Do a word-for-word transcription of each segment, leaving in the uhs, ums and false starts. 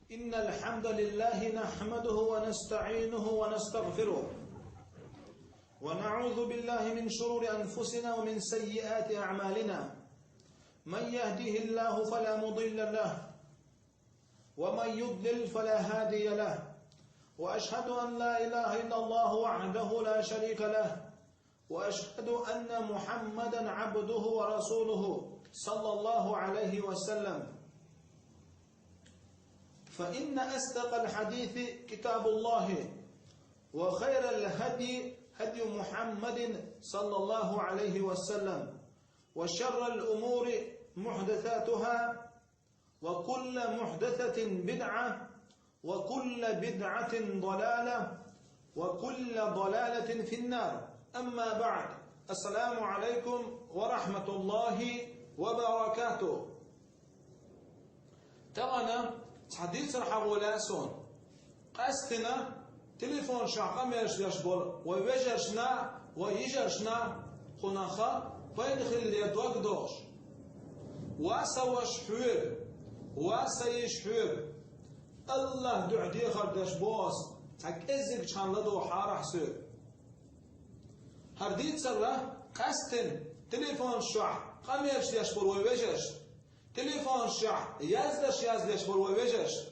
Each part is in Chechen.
إن الحمد لله نحمده ونستعينه ونستغفره، ونعوذ بالله من شرور أنفسنا ومن سيئات أعمالنا. من يهده الله فلا مضل له، ومن يضلل فلا هادي له، وأشهد أن لا إله إلا الله وحده لا شريك له، وأشهد أن محمدا عبده ورسوله، صلى الله عليه وسلم. فإن أصدق الحديث كتاب الله، وخير الهدي هدي محمد، صلى الله عليه وسلم، وشر الأمور محدثاتها، وكل محدثة بدعة، وكل بدعة ضلالة، وكل ضلالة في النار. أما بعد، السلام عليكم ورحمة الله وبركاته. Тахана цхьа дийцар хьагӀолаьа суна. Къаьстина телефонашкахь къамелаш деш болу вай вежаршна, вай йижаршна, кхунах пайда хиларе дог дохуш. Ва сан ваша хьоьга, ва сан йиша хьоьга. АллахӀан дуьхьа дехар деш боху ас, цхьа кӀеззигчхьана ладогӀахьара ахь соьга. ХӀара дийцарра къаьстина телефонашкахь къамелаш деш болу вай вежаршна, телефонашкахь яздарш яздеш болу вай вежаршна.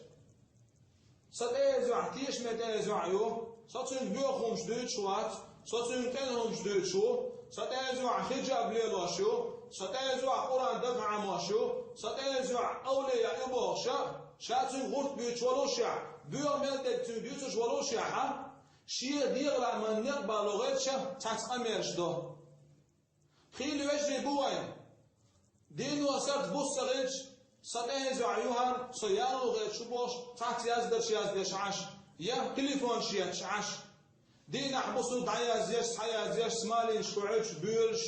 Сан тӀе иза йоӀ тешаме тӀе иза йоӀ ю, со цуьнга боьха хӀумаш дуьйцуш вац, со цуьнга къена хӀумаш дуьйцуш ву, сан тӀе иза йоӀ хиджаб лелош ю, сан тӀе иза йоӀ Къуръан дагахь Ӏамош ю, сан тӀе иза йоӀ овлия ю бохуш, ша цуьнга гӀурт буьйцуш волушехь, боьха мел дерг цуьнга дуьйцуш волушехь, шен дегӀан лааман некъ бало гӀерташ цхьацца къамелаш до. Хийла вежарий бу вайн. Дийно сарт буса ца хилча, сан тӀе иза йоӀ ю хӀара, со яло гӀерташ ву бохуш, цхьацца яздарш яздеш Ӏаш, я телефонаш етташ Ӏаш. Дийнахь буса дӀаяздеш, схьаяздеш, смайликаш кхуьуьйтуш, боьлуш,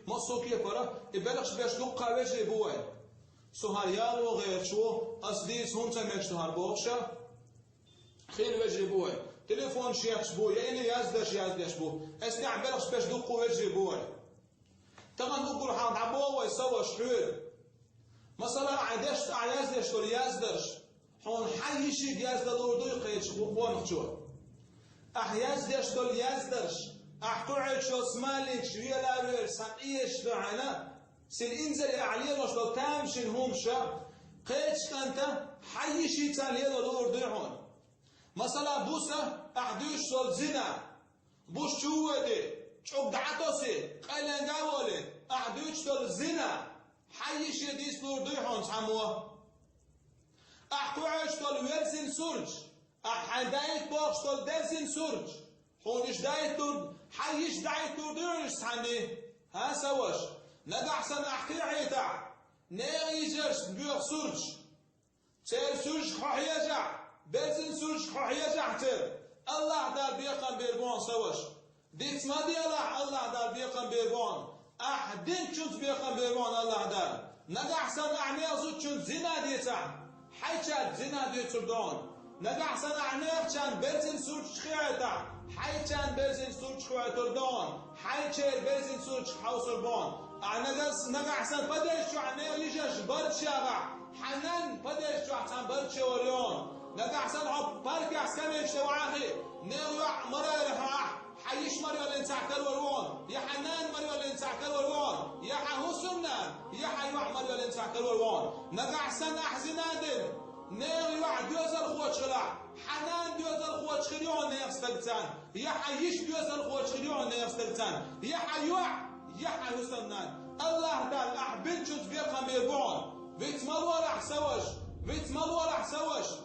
массо а кепара, и белхаш беш дуккха а вежарий бу вайн. Со хӀара яло гӀерташ ву, ас дийца хӀунда ца мегаш ду хӀара бохуш а, хийла вежарий бу вай. Телефонаш етташ бу, я и яздарш яздеш бу. Эс тӀехь белхаш беш дуккха а вежарий бу вай. Тахана уггар хьалха дӀабоху вай сан ваша хьоьга. Масала, ахь деш, ахь яздеш долу яздарш, хьуна хьан йишига яздан луур дуй кхечу къонахчо? Ахь яздеш долу яздарш, ахь кхуьуьйтуш йолу смайликаш вела а велла, сан къезаш ду хьайна, сил инзаре ахь лелош долу тамашийна хӀумаш а, кхечу кӀанта хьан йишица лело луур дуй хьуна? Масала, буса ахь дуьйцуш долу зина, буса чу а воьдий, чӀуг дӀа а тосий, къайленга а волий, ахь дуьйцуш долу зина, хьан йише дийца луур дуй хьуна цхьаммо? Ахь кхуьуьйтуш долу верзина сурташ, ахь хьайн даита бохуш долу дерзина сурташ, хьуна уьш даита луур, хьан йиша даита луур дуй хьуна уьш цхьанний? ХӀан, сан ваша, нагахь санна ахь кхехьийтахь, нехан йижаршна боьха сурташ, церан суьрташка хьо хьежахь, берзина суьрташка хьо хьежахь церан, АллахӀ Дала бекхам бийр бу хьуна, сан ваша. Диц ма делахь, АллахӀ Дала бекхам бийр бу хьуна. Ахь динчуьнца бекхам бийр бу хьуна АллахӀ Дала. Нагахь санна ахь нехан зудчуьнца зина дийцахь, хьайчаьрга зина дуьйцур ду хьуна. Нагахь санна ахь нехачарна берзина суьрташ кхехьийтахь, хьайчарна берзина суьрташ кхоьуьйтур ду хьуна. Хьайчеран берзина суьрташка хьовсур бу хьуна. Ахь нагахь, нагахь санна падежа чохь нехан йижарш барт шагӀахь, хьан нанна падежа чохь цхьана барт шевар ю хьуна. Нагахь санна хьо паркехь скамейкаш тӀе вахахь, нехан йоӀ марайра хьо ахь, хьан йиша марйоллин цхьаъ карор ву хьуна, я хьан нана марйоллин цхьаъ карор ву хьуна, я хьан хӀусамнана, я хьан йоӀ марйоллин цхьаъ карор ву хьуна. Нагахь санна ахь зина дина, нехан йоӀ доьзалхочух хилахь, хьан нана доьзалхочух хир ю хьуна нехан стаг царна, я хьан йиша доьзалхочух хир ю хьуна нехан стаг царна, я хьан йоӀ, я хьан хӀусамнана. АллахӀ Дала ахь бинчуьнца бекхам бийр бу хьуна. Виц ма лолахь, сан ваша, виц ма лолахь, сан ваша.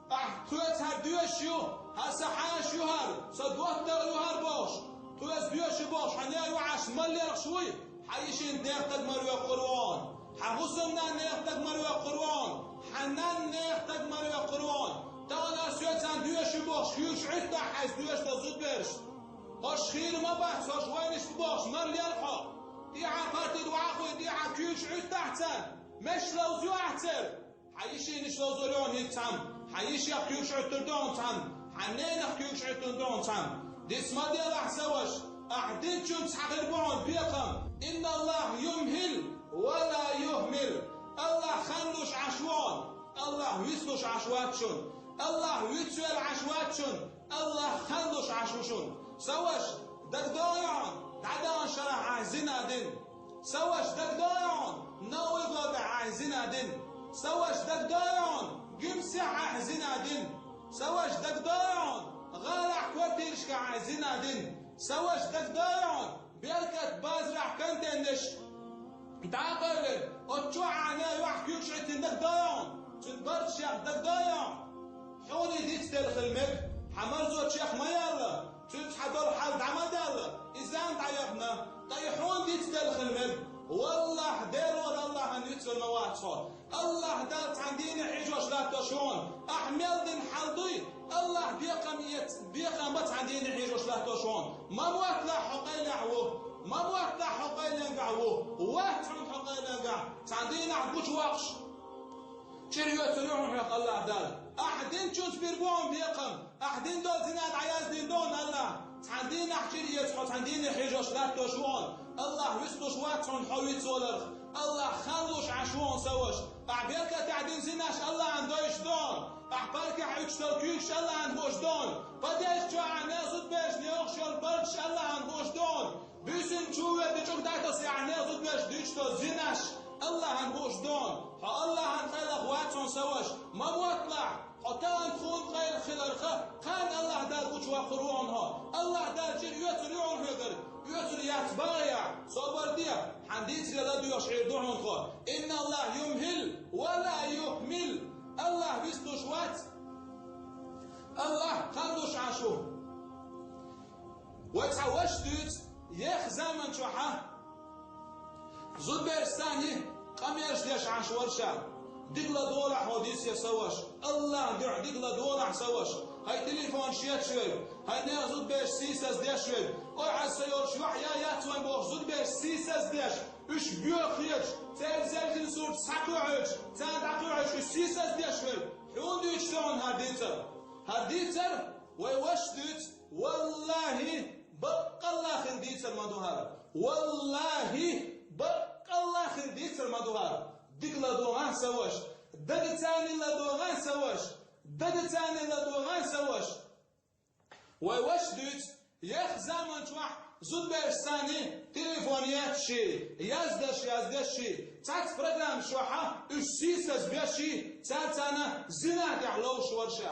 Ахь тхоьца хӀара доьшуш ю, хӀара сан хьаша ю хӀара, сан доттагӀа ю хӀара бохуш, тхоьца доьшуш ю бохуш, хьан нехан йоӀаш мел лелхаш вуй? Хьан йишин нехан стаг мара веккхур ву хьуна. Хьан хӀусамнана нехан стаг мара веккхур ву хьуна. Хьан нанна нехан стаг мара веккхур ву хьуна. Тахана ас соьцарна доьшуш ю бохуш, куьйгаш Ӏуьттахь хьайца доьшуш долу зудбераш. ХӀорш хийра ма бац, хӀорш вайнаш бу бохуш, мара лелха хьо. ТӀехьа парти тӀе вахахь, тӀехьа куьйгаш Ӏуьттахь царна. Мешаш ловза ю ахь церан. Хьан йишинаш ловзур ю хьуна хӀинца цхьамма, хьан йишех куьйгаш Ӏуьттур ду хьуна цхьамма, хьан ненах куьйгаш Ӏуьттур ду хьуна цхьамма. Диц ма делахь, сан ваша, ахь динчуьнца хир бу хьуна бекхам. Инна АллахӀа юмхӀил ва ла юхӀмил. АллахӀ хан луш Ӏаш ву хьуна. Аллахь вицлуш Ӏаш вац шун. Аллахь вицвелла Ӏаш вац шун. Аллахь хандуш Ӏаш ву шун. Са ваш, дагадогӀий хьуна, дӀадаханчу шарахь ахь зина дина? Са ваш, дагадогӀий хьуна, новый годехь ахь зина дина? Са ваш, дагадогӀий хьуна, гимсехь ахь зина дина? Са ваш, дагадогӀий хьуна, гӀалахь квартирашкахь ахь зина дина? Са ваш, дагадогӀий хьуна, беркат базарахь контейнерш дӀакъевлира, оцу чохь ахь юьхь куьйгаш Ӏиттина, дагадогӀий хьуна, цуьнан барт шех, дагадогӀий хьуна? Хьуна и дицделла хила мега, хьан марзо чех ма яьлла, цуьнца хьан долу хьал дӀа ма даьлла, и зама дӀаяхана, ткъа и хьуна дицделла хила мега. Валлахь, Делора Аллахьан вицвелла ма вац хьо. Аллахь Дала цхьана дийне хьийжош латтош ву хьуна. Ахь мел дина хьал дуй, Аллахь бекхам эц, бекхам бан цхьана дийне хьийжош латтош ву хьуна. Ма мотталахь хьо къайлехь ву. Ма мотталахь хьо къайленгахь ву. Вац хьуна хьо къайленгахь, цхьана дийнахь гучувоккхуш. Чуьра оьцур ю хьуна хьох Аллахь Дала. Ахь динчуьнца бийр бу хьуна бекхам. Ахь дина долу зина дӀаяздина ду хьуна Аллахь. Цхьана дийнахь чуьра эца хьо, цхьана дийне хьийжош латтош ву хьуна. Аллахь вицлуш вац хьуна хьо вицваларх. Аллахь ханлуш Ӏаш ву хьуна, са ваш. Ахь беркатехь дина зинаш Аллахьан дойуш ду хьуна. Ахь паркехь уьттуш долу куьйгаш Аллахьан хууш ду хьуна. Подъезд чохь ахь нехан зудабераш лелош йолу барташ Аллахьан хууш ду хьуна. Буьйсанна чу а воьдий, чӀогӀа дӀатосий, ахь нехан зудабераш дуьйцуш долу зинаш Аллахьан хууш ду хьуна. Хьо Аллахьан къайлаха вац хьуна, са ваш. Ма мотталахь, хьо тахана тхуна къайлаха хиларх, кхана Аллахь Дала гучувоккхур ву хьуна хьо. Аллахь Дала чуьра оьцур ю хьуна хьоьгара. Оьцур яц, багӀа яхь, собар де, хьан дийцаре ладоьгӀуш Ӏийр ду хьуна тхо. Инна Аллахь юмхӀил ва ла юхмил. Аллахь вицлуш вац. Аллахь ханлуш Ӏаш ву. Вай цхьа ваша дуьйцу, еха заман чохь а зудабераш санна къамелаш деш Ӏаш вара ша. Дика ладогӀалахь хьо, дийцаре, са ваш. Аллахьан дуьхьа дика ладогӀалахь, са ваш. Хьайн телефонаш етташ верг, хьайн нехан зудабераш сийсаз деш верг. Ой, хьан са йолчу юьхь я яц вайн бохуш зудабераш сийсаз деш. Уьш боьха хеташ, церан зерзина сурт схьакхоьхьуьйтуш, царна дӀакхоьхьуьйтуш уьш сийсаз деш верг. Хьуна дуьйцуш ду хьуна хӀара дийцар. ХӀара дийцар вай ваша дуьйцу. Валлахьи, баккъалла хила дийцар ма ду хӀара. Валлахьи, баккъалла хила дийцар ма ду хӀара. Дика ладогӀалахь, са ваш. Дагацарний ладогӀалахь, са ваш. Дагацарний ладогӀалахь, са ваш. Вай ваша дуьйцу, еха заман чохь зудабераш санна телефон етташ, яздаш, яздеш, цхьацца программаш чохь а уьш сийсаз беш, цара царна зина тӀехь ловзуш вара ша.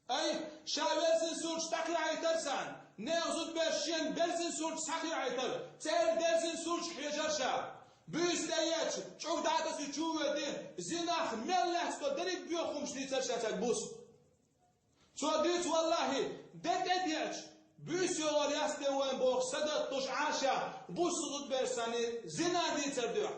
Ай, ша верзина сурташ дӀакхехьийтар царна, нехан зудабераш шена берзина сурташ схьакхехьийтар, церан берзина сурташ хьежар ша. Буьйса тӀеетташ, чӀогӀа дӀатасий, чу а воьдий, зинах мел лаьцна долу дерриг боьха хӀумаш дийцар ша цаьрга буса. Цо дуьйцу, валлахьи, де тӀедеача, буьйса йогӀур яц те вайн бохуш, сагатдеш Ӏаш ша, буса зудабераш санна зина дийцар дуьхьа.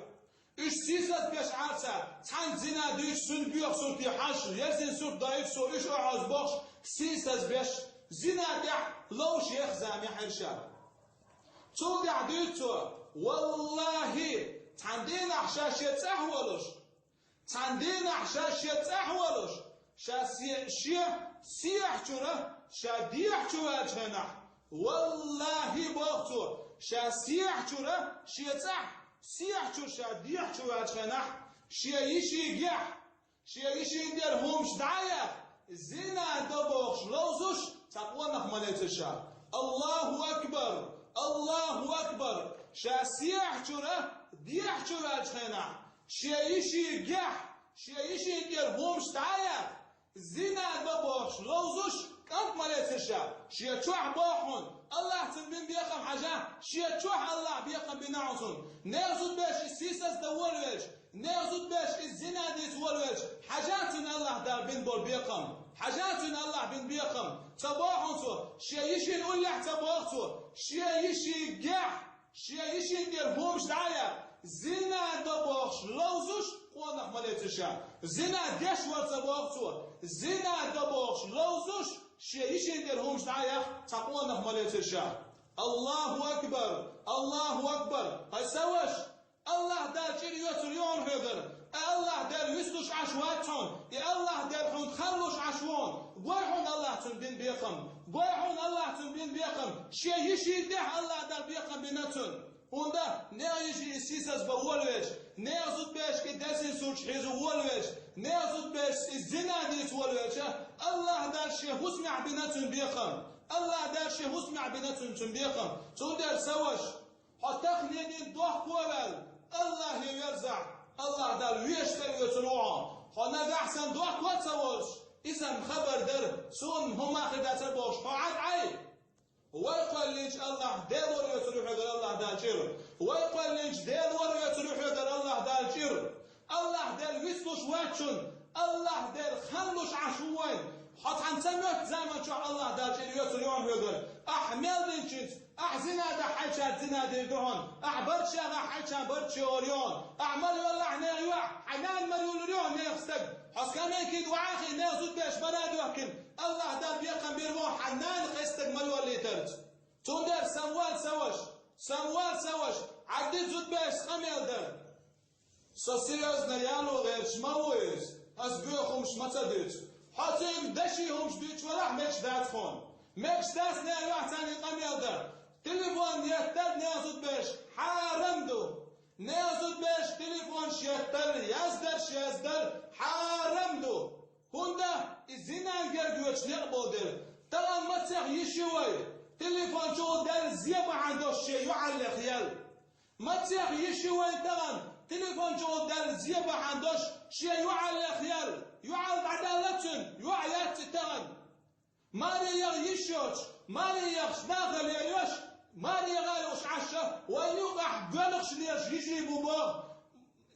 Уьш сийсаз беш Ӏаш ша, цхьаьнца зина дуьйцуш, цуьнан боьха сурте хьажа, ерзина сурт доуьйту со, уьш охьозу бохуш, сийсаз беш, зина тӀехь ловзуш еха зама яхьира ша. Цул тӀаьхьа дуьйцу цо, валлахьи, цхьана дийнахь ша шен цӀахь а волуш, цхьана дийнахь ша шен цӀахь а волуш, ша се-, шен сехьа чуьра, ша дехьа чу ваьллачу хенахь, валлахьи, боху цо, ша сехьа чуьра, шен цӀахь, сехьа чуьра ша дехьа чу ваьллачу хенахь, шен йишигехь, шен йишина тӀера хӀумаш дӀа а яьхна, зина до бохуш ловзуш цхьа къонах ма лецира ша. Аллаху акбар! Аллаху акбар! Ша сехьа чуьра, дехьа чу ваьллачу хенахь, шен йишигехь, шен йишина тӀера хӀумаш дӀа а яьхна, зина до бохуш ловзуш кӀант ма лецира ша. Шен чохь боху хьуна, Аллахь цунна бина бекхам хьажа, шен чохь Аллахь бекхам бина хьуна цунна. Нехан зудабераш иза сийсаз дан волавелча, нехан зудабераш иза зина дийца волавелча, хьажа цунна Аллахь Дала бина болу бекхам. Хьажа цунна Аллахь бина бекхам. Ца боху хьуна цо, шен йишина уллехь ца боху цо, шен йишигехь, шен йишина тӀера хӀумаш дӀа а яьхна, зина до бохуш ловзуш къонах ма лецира ша. Зина деш вара ца боху цо, зина до бохуш ловзуш шен йишина тӀера хӀумаш дӀа а яьхна цхьа къонах ма лецира ша. Аллаху акбар! Аллаху акбар! Хьай са ваш! Аллахь Дала чӀир йоцур ю хьуна хьоьгара. Аллахь Дала вуьстуш Ӏаш вац хьуна. И Аллахь Дала хьуна ханлуш Ӏаш ву хьуна. Гой хьуна Аллахь цунна бина бекхам. Гой хьуна Аллахь цунна бина бекхам. Шен йишин тӀехь Аллахь Дала бекхам бина цунна. ХӀунда нехан йишин и сийсаз бан волавелча, нехан зудаберашка и дерзин сурташ хьийза волавелча, Нехан зудабераш из зина дийца волавелча, АллахӀ Дала шен хӀусамехь бина цуьнан бекхам. АллахӀ Дала шен хӀусамехь бина цуьнан, цуьнан бекхам. Цундела, сан ваша, хьо таханлерниг дохко а ваьлла, АллахӀе верзахь, АллахӀ Дала вешан тӀе оьцур ву хьо. Хьо нагахь санна дохко а ца волуш, иза-м хабар дара, суна хӀумма а хир дац бохуш, хьо Ӏад Ӏай. Вай кхоьллинчу АллахӀ Дела вара оьцур ю хьоьгара АллахӀ Дала чӀир. Вай кхоьллинчу Дела вара оьцур ю хьоьгара АллахӀ Дала чӀир. АллахӀ Дела вицлуш вац шуна, АллахӀ Дела ханлуш Ӏаш ву вайн. Хьо цхьаьна ца моьтту заман чохь АллахӀ Дала чӀир оьцур ю хьоьгара. Ахь мел динчуьнца, ахь зина дан хьайчаьрца зина дийр ду хьуна, ахь барт чу яхахь хьайчарна барт чу йогӀур ю хьуна, ахь мара йоллахь нехан йоӀ, хьайн нана мара йолур ю хьуна нехан стаг. Хьо скамейкига вахахь, нехан зудабераш мара а доьхкина, АллахӀ Дала бекхам бийр бу хьайн нана кхин стаг мара йоллийтарца. Цундела, сан вала, сан ваша, сан вала, сан ваша, Ӏадда зудаберашца къамел дан. Со серьёзно яло гӀерташ ма ву иза, ас боьха хӀумаш ма ца дуьйцу. Хьо цуьнга даши хӀумаш дуьйцуш валахь, мегаш дац хьуна. Мегаш дац нехан йоӀ царна къамел дан. Телефон еттар нехан зудабераш хьарам ду. Нехан зудабераш телефонаш еттар, яздарш яздар хьарам ду. ХӀунда и зина герга йоьдуш некъ болу дела. Тахана мацех йиш ю вай, телефон чухула даьлла зе бахьана долуш шен йоӀаллех ял. Мацех йиш ю вай тахана, телефон чухула даьлла зе бахьана долуш шен йоӀаллех ял. ЙоӀал дӀадаьлла цуьнан, йоӀ яц и тахана. Маре яха йиш йоцуш, маре яхаш нахала яйош, маре яха йолуш Ӏаш, вайн юкъахь гоьлхаш лелаш йижарий бу боху.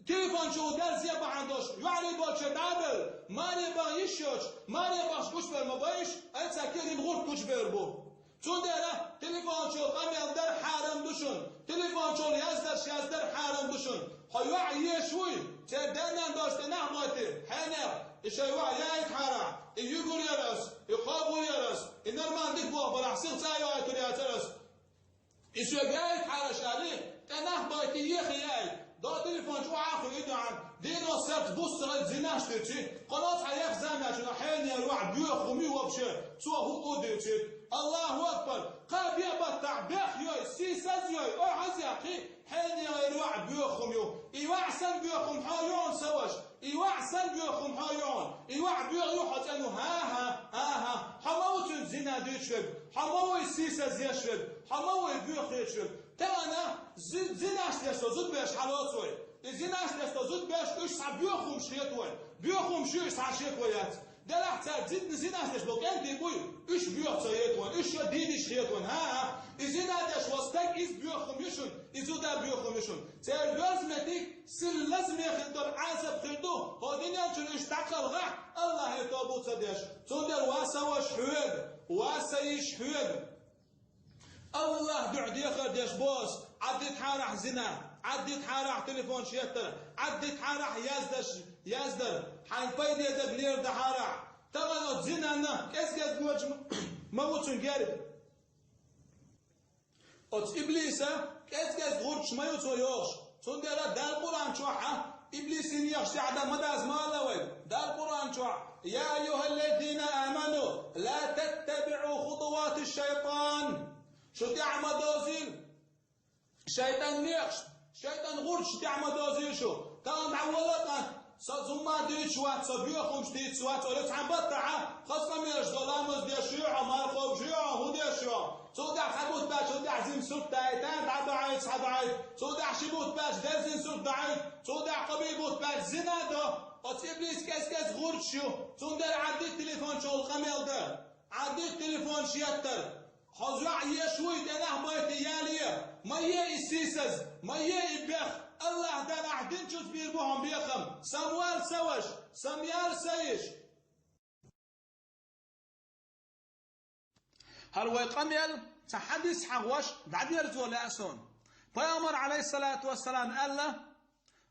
Телефон чухула даьлла зе бахьана долуш, йоӀарий болчу дӀа а белла, маре баха йиш йоцуш, маре бахаш гучубер ма байш, айца кегийна гӀурт гучубер бу. Цундела телефон чухула къамел дар хьарам ду шуна, телефон чухула яздарш яздар хьарам ду шуна. Хьо йоӀ езаш вуй, церан даьннан дош тӀе нах бойтий, хьенех, и шайн йоӀ яйта хьара, и юьгур яра ас, и кхобур яра ас, и нормально дика боху балахь, сиха цӀа а йойтур яцара ас. И соьга яйта хьара аша аьлла, тӀе нах байтий, ехий яйта. До телефон чу охьа а хуьлий дуьхьал, дийно сарц бус ца хилла зинаш дуьйций, кхо цхьа еха заманчунах хьенера ваьӀ боьха хӀума ю вообще, цо хӀуъу дуьйцуьйту. Аллаху акбар! Кхаа беа баттахь бех йой, сийсаз йой, ой хьазъяххий, хьенера ваьӀ боьха хӀума ю. И ваьӀ санна боьха хӀума хьо ю хьуна, сан ваша. И ваьӀ санна боьха хӀума хьо ю хьуна. И ваьӀ боьха ю хьо цӀена ву. ХӀан-хӀа, хӀан-хӀа. Хьо ма ву цуьнца зина дуьйцуш верг. Хьо ма ву и сийсаз еш верг. Хьо ма ву и боьха хеташ верг. Тахана зи-, зинаш деш со зудабераш хьалоцу вай. И зинаш деш со зудабераш, уьш цхьа боьха хӀумаш хета вай. Боьха хӀумаш ю, уьш цхьа шеко яц. Делахь цара зидна зинаш деш болу кӀентий буй, уьш боьха ца хета вайн, уьш шен дийна йиш хета вайн. ХӀан-хӀа. И зина деш волу стаг, иза боьха хӀума ю шуна, и зуда боьха хӀума ю шуна. Церан доьзна метиг сирла лазаме хир долу Ӏазап хир ду, хӀокху дуьнен чуьра уьш дӀакхалхахь, Аллахье тоба ца деш. Цундела, ва сан ваша, хьоьга, ва сан йиша, хьоьга. Аллахьан дуьхьа дехар деш бу ас, Ӏаддитахьарахь зина, Ӏаддитахьарахь телефонаш еттар, Ӏаддитахьарахь яздарш яздар, хьайн пайде дерг лерадахьарахь. Тахана оцу зинанна кӀез-кӀезиг гоча ма ву цуьнан герга. Оцу иблиса кӀез-кӀезиг гӀурташ ма ю цо йохуш. Цундела Дала Къуръан чохь а, иблисан ехаш тӀаьхьа дан ма даза ма аьлла вай. Дала Къуръан чохь: «Я айюхаллазина аману, ла таттабиӀу хутуватиш шайтан». Шу тӀаьхьа ма дозийла шайтан некъаш, шайтан гӀурташ тӀаьхьа ма дозийла шу. Тахана дӀавала кӀант, со зумма дуьйцуш вац, со боьха хӀумаш дийцуш вац, оцу цхьана баттахь а, хаза къамелаш до, ламаз деш ю хьо, марха кхобуш ю хьо, хӀун деш ю хьо? Цул тӀаьхьа цхьа бутт баьлча, цул тӀаьхьа зина сурт даийта, дӀадоӀийта, цхьа доӀийта. Цул тӀаьхьа ши бутт баьлча, дерзина сурт доӀийта. Цул тӀаьхьа кхо бӀе бутт баьлча, зина до. Оцу иблис кӀез-кӀез гӀурташ ю. Цундела Ӏаддит телефон чухула къамел дан. Ӏаддит телефонаш еттар. Хьо йоӀ еш вуй, тӀе нах байтий, яле. Ма е и сийсаз, ма е и бех. Аллахь Дала ахь динчуьнца бийр бу хьуна бекхам. Сан вала, сан ваша, сан яла, сан йиша. ХӀара вай къамел цхьа хьадис хьахош дӀадерзо лаьа суна. Пайхамар, Ӏалайхиссалату вассалам, аьлла,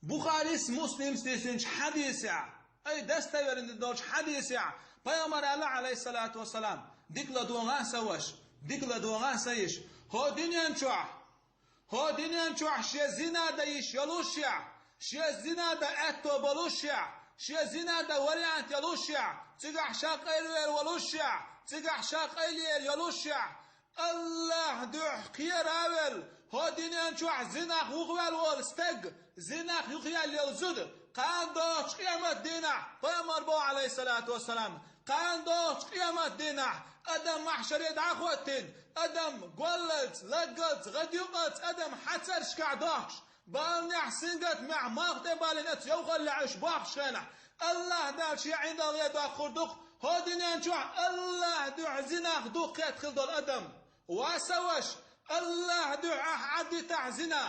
Бухарис, Муслимс дийцинчу хьадисехь, ай, достоверный долчу хьадисехь, Пайхамар аьлла, Ӏалайхиссалату вассалам: «Дика ладогӀа, сан ваша, дика ладогӀа, сан йиша. ХӀокху дуьнен чохь, хӀокху дуьнен чохь шен зина дан йиш йолушшехь, шен зина дан аьтто болушшехь, шен зина дан вариант йолушшехь, цигахь ша къайлавер волушшехь, цигахь ша къайлаер йолушшехь, Аллахьан дуьхьа кхера а велла, хӀокху дуьнен чохь зинах юхаваьлла волу стаг, зинах юхаяьлла йолу зуда, Кхана догӀучу къематдийнахь, пайхамар боху, Ӏалайхиссалату вассалам, кхана догӀучу къематдийнахь адам маьхьшаре дӀахӀоттийна, адам голлалц, ларгалц, гӀадъюкъалц адам хьацаршкахь дохкуш, баланехь, сингаттамехь, малх тӀе балийна оцу йовхаллехь уьш бохкучу хенахь, АллахӀ Дала Шен ӀиндагӀе доккхур ду-кх хӀокху дуьнен чохь АллахӀан дуьхьа зинах дукха кхетта хилла долу адам. Ва сан ваша, АллахӀан дуьхьа ахь Ӏаддитахь зина,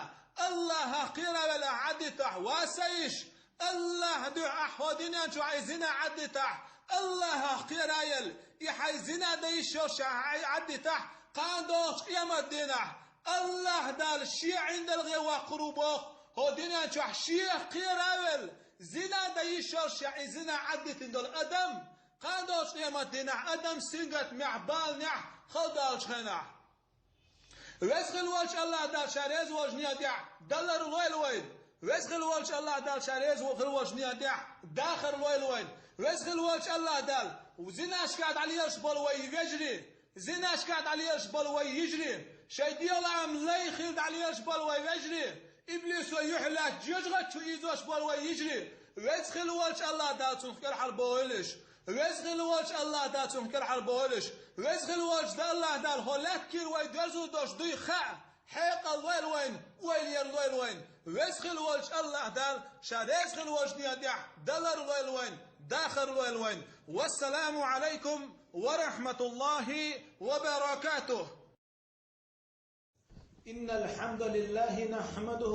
АллахӀах кхеравелла ахь Ӏаддитахь, ва сан йиша, АллахӀан дуьхьа ахь хӀокху дуьнен чохь и зина Ӏаддитахь, АллахӀах кхераелла, и хьайн зина дан йиш йолуш ахь Ӏаддитахь, кхана догӀучу къематдийнахь АллахӀ Дала Шен ӀиндагӀе воккхур ву боху, хӀокху дуьнен чохь Шех кхеравелла, зина дан йиш йолуш и зина Ӏаддитина долу адам, кхана догӀучу къематдийнахь адам сингаттамехь, баланехь хала долчу хенахь. Веза хилла волчу АллахӀ Дала Ша реза волчу некъа тӀехь далар лойла вайна. Веза хилла волчу АллахӀ Дала Ша реза хилла волчу некъа тӀехь дахар лойла вайна. Веза хилла волчу АллахӀ Дала зинашкахь дӀалелаш болу вай вежарий, зинашкахь дӀалелаш болу вай йижарий, шайн дегӀан лай хилла дӀалелаш болу вай вежарий, иблисо юьхь лаьцна жоьжахати чу ийзош болу вай йижарий, Веза хилла волчу АллахӀ Дала цунах кӀелхьарбовлийла уьш. Веза хилла волчу АллахӀ Дала цунах кӀелхьарбовлийла уьш. Веза хилла волчу АллахӀ Дала хӀокху лаьттан кӀира вай доьрзур долуш дуй хаа, хьекъал лойла вайна, ойла яр лойла вайна. Веза хилла волчу АллахӀ Дала Ша реза хилла волчу некъа тӀехь далар лойла вайна, дахар лойла вайна. Вассаламу Ӏалайкум ва рахьматуллахӀи ва баракатухӀ. إن الحمد لله نحمده